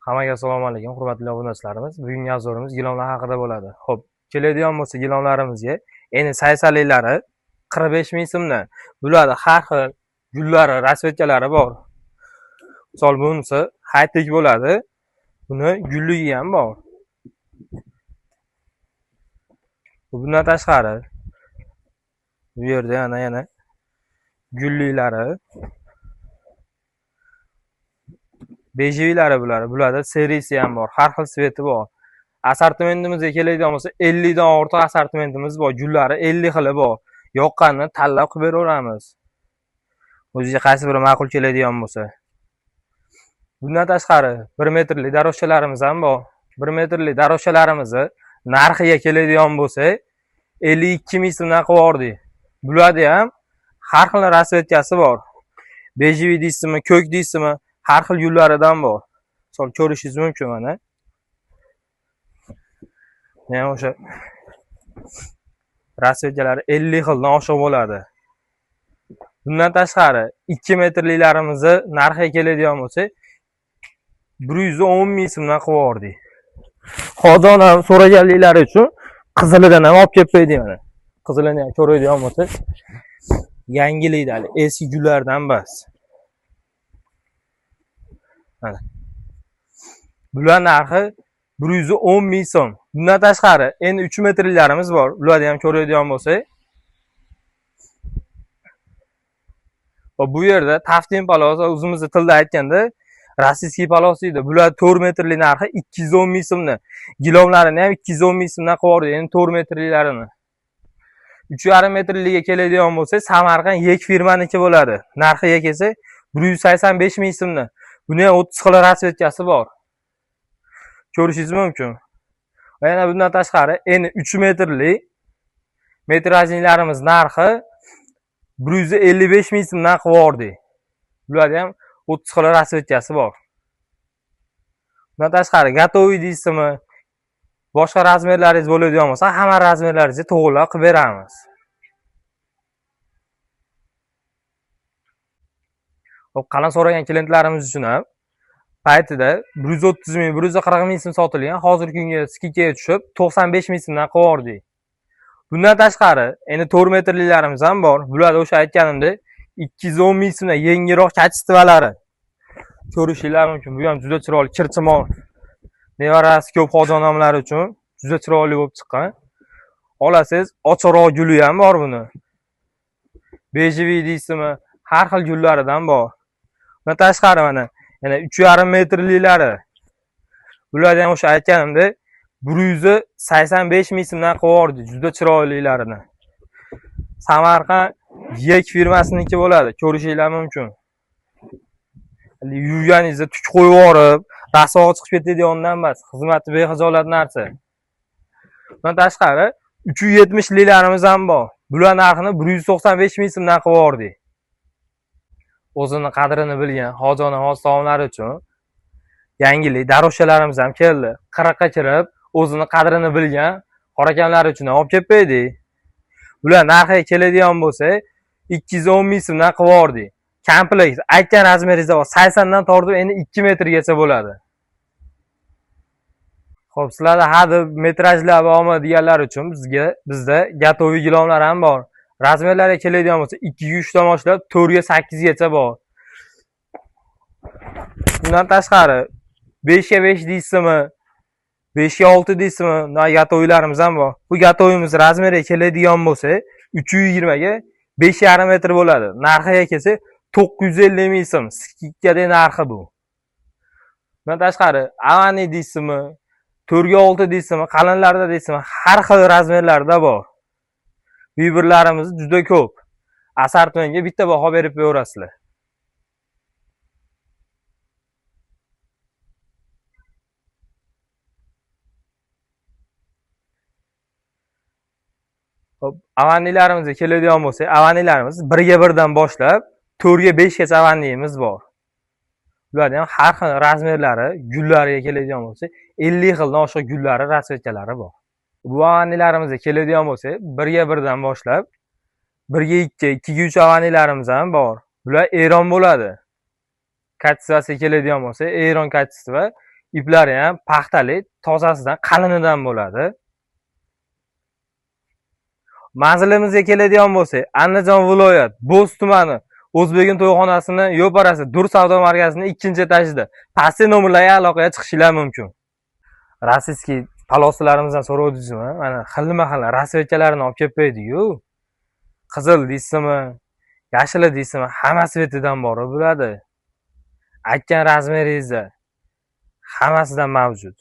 Hammaga assalomu alaykum, hurmatli obunachilarimiz. Bugungi mavzuimiz gilomlar haqida bo'ladi. Xo'p, keladigan bo'lsa gilomlarimizga, endi saysaliklari 45 ming so'mdan. Bularda har xil gullari, rasvetkalari bor. Misol bunisi haytek bo'ladi. Buni gulligi ham bor. Bundan tashqari bu yerda yana gulliklari, bejivilari bular. Bularda serisi ham bor, har xil sveti bor. Assortimentimizga keladigan bo'lsa 50 dan ortiq assortimentimiz bor. Gullari 50 xili bor. Yoqqanini tanlab qilib beraveramiz. O'zingizga qaysi biri ma'qul keladigan bo'lsa. Bundan tashqari 1 metrli darozchalarimiz ham bor. 1 metrli darozchalarimizni narxiga keladigan bo'lsa 52 ming so'mdan qilib yubordik. Bularda ham har xil rasvetkasi bor. Bejiviy deysizmi, ko'k deysizmi, har xil gullaridan bor. Misol ko'rishingiz mumkin mana. Yana o'sha rasvetkalari 50 xildan oshiq bo'ladi. Bundan tashqari 2 metrliklarimizni narxiga keladigan bo'lsa 110 ming so'mdan qilib yubordik. Xodonam so'raganliklari uchun qizilidan ham olib kelib qo'ydik mana. Qizilini ham ko'radigan bo'lsa, yangilikda hali eski gullardan emas. Mana. Bular narxi 110 ming so'm. Bundan tashqari endi 3 metrliklarimiz bor. Ularni ham ko'radigan bo'lsak, va bu yerda taftin palos, o'zimizni tilda aytganda rossiyskiy palos deydi. Bular 4 metrlik narxi 210 ming so'mdan. Gilomlarini ham 210 ming so'mdan qilib yubordik. Endi 4 metrliklarini. 3,5 metrligiga keladigan bo'lsa, Samarqand Yek firmaniki bo'ladi. Narxiga kelsa 185 ming so'mdan. Buni ham 30 xil rasvetkasi bor. Ko'rishingiz mumkin. Va yana bundan tashqari endi 3 metrlik metrajliklarimiz narxi 155 ming so'mdan qilib yubordik. Bularda ham 30 xil rasvetkasi bor. Bundan tashqari gotoviy deysizmi, boshqa razmerlaringiz bo'ladigan bo'lsa, hamma razmerlaringizni to'g'rilab qilib beramiz. Xo'p, qalin so'ragan klientlarimiz uchun ham paytida 130 ming, 140 ming so'm sotilgan, hozirgi kunga skidkaga tushib 95 ming so'mdan qilib yubordik. Bundan tashqari endi 4 metrliklarimiz ham bor. Bularda o'sha aytganimdek 210 ming so'mdan yengilroq kachistvalari. Ko'rishinglar mumkin. Bu ham juda chiroyli chirchimon. Nevarasi ko'p xojonamlar uchun juda chiroyli bo'lib chiqqan. Olasiz, ochiqroq guli ham bor buni. Bejiviy deysizmi, har xil gullaridan bor. Bundan tashqari mana yana 3,5 metrliklari. Bularni ham o'sha aytganimdek 185 ming so'mdan qilib yubordi, juda chiroylilarini. Samarqand Yek firmasiniki bo'ladi, ko'rishinglar mumkin. Yuvganingizda tuk qo'yib yuborib, rasvo chiqib ketadigandan emas, xizmati bexijolat narsa. Bundan tashqari 370liklarimiz ham bor. Bular narxini 195 ming so'mdan qilib yubordik. O'zini qadrini bilgan hojona hostomlar uchun yangilik darozchalarimiz ham keldi. 40 ga kirib, o'zini qadrini bilgan qorakamlar uchun ham olib kelib qo'ydik. Bular narxiga keladigan bo'lsa 210 ming so'mdan qilib yubordik. Komplekt aytgan razmeringizda bor. 80 dan tortib endi 2 metrgacha bo'ladi. Xo'p, sizlarda hadeb metrajlar bormi deganlar uchun bizda gotoviy gilomlar ham bor. Razmerlarga keladigan bo'lsa 2 ga 3 dan boshlab 4 ga 8 gacha bor. Bundan tashqari 5 ga 5 deysizmi, 5 ga 6 deysizmi, bunday gotoviylarimiz ham bor. Bu gotovimiz razmeriga keladigan bo'lsa 320 ga 5,5 metr bo'ladi. Narxiga kelsa 950 ming so'm. Skidkada narxi bu. Bundan tashqari avani deysizmi, 4 ga 6 deysizmi, qalinlarda deysizmi, har xil razmerlarda bor. Vibrlarimiz juda ko'p. Assortimentga bitta baho berib qo'yaverasizlar. Xo'p, avannilarimizga keladigan bo'lsak, avannilarimiz 1 ga 1 dan boshlab 4 ga 5 gacha avanniyimiz bor. Ularning ham har xil razmerlari, gullariga keladigan bo'lsak, 50 xildan oshiq gullari, rasvetkalari bor. Bu avannilarimizga keladigan bo'lsak, 1 ga 1 dan boshlab 1 ga 2, 2 ga 3 avannilarimiz ham bor. Bular Eron bo'ladi. Kachestvasiga keladigan bo'lsak, Eron kachestva Iplari ham paxtali, tozasidan, qalinidan bo'ladi. Manzilimizga keladigan bo'lsak, Andijon viloyat, Bo'z tumani, O'zbegim to'yxonasini yo'parasi, Dur savdo markazining ikkinchi etajida. Pastki nomerlarga aloqaga chiqishinglar mumkin. Российский палас larimizdan so'ravdingizmi? Mana xilma-xil расцветка larini olib kelib qo'ydik-ku. Qizil deysizmi, yashili deysizmi, hamma цвет idan bor bo'ladi. Aytgan размер ingizda hammasidan mavjud.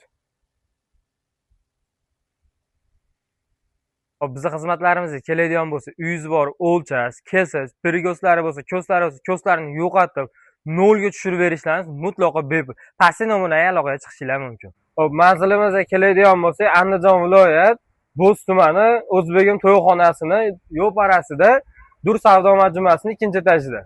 Hop, bizni xizmatlarimizga keladigan bo'lsa, uyingiz bor, o'lchash, kesish, перекос lari bo'lsa, ko'slari bo'lsa, ko'slarini yo'qotib, nolga tushirib berishlarimiz mutlaqo bepul. Pastki nomerlarga aloqaga chiqishinglar mumkin. Hop, manzilimizga keladigan bo'lsak, Andijon viloyat, Bo'z tumani, O'zbegim to'yxonasini yo'parasida, Dur savdo majmuasining ikkinchi etajida.